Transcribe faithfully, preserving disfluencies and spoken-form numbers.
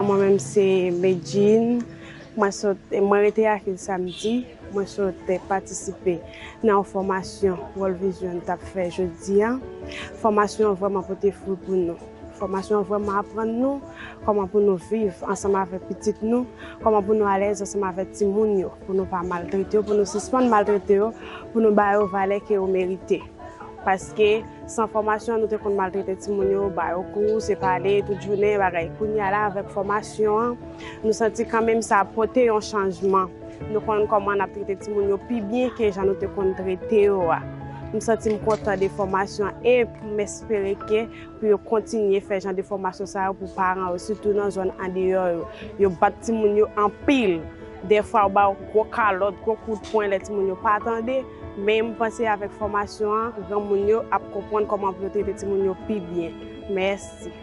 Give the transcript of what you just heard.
Mwen menm se Medjine. Mwen sot, mwen rete Akil samdi. Mwen sot patisipe nan yon fòmasyon World Vision t ap fè jodi a. Fòmasyon an vrèman pote fwi pou nou. Fòmasyon an vrèman aprann nou kòman pou nou viv ansanm avèk pitit nou, kòman pou nou alèz ansanm avèk timoun yo, pou nou pa maltrete yo, pou nou sispann maltrete yo, pou nou ba yo valè ke yo merite. Paske san fòmasyon an, nou te konn maltrete timoun yo, ba yo kou, se pale tout jounen, bagay. Kounye a la, avèk fòmasyon an, nou santi kanmenm sa pote yon chanjman. Nou konn kòman n ap trete timoun yo pi byen ke jan nou te konn trete yo a. M santi m kontan de fòmasyon an e m espere ke pou yo kontinye fè jan de fòmasyon sa yo pou paran yo, sitou nan zòn andeyò yo. Yo bat timoun yo anpil. Dèfwa, yo ba yo gwo kalòt, gwo kout pwen lè timoun yo pa tande. Men m panse avèk fòmasyon an, granmoun yo ap konprann kòman pou yo trete timoun yo pi byen. Mèsi.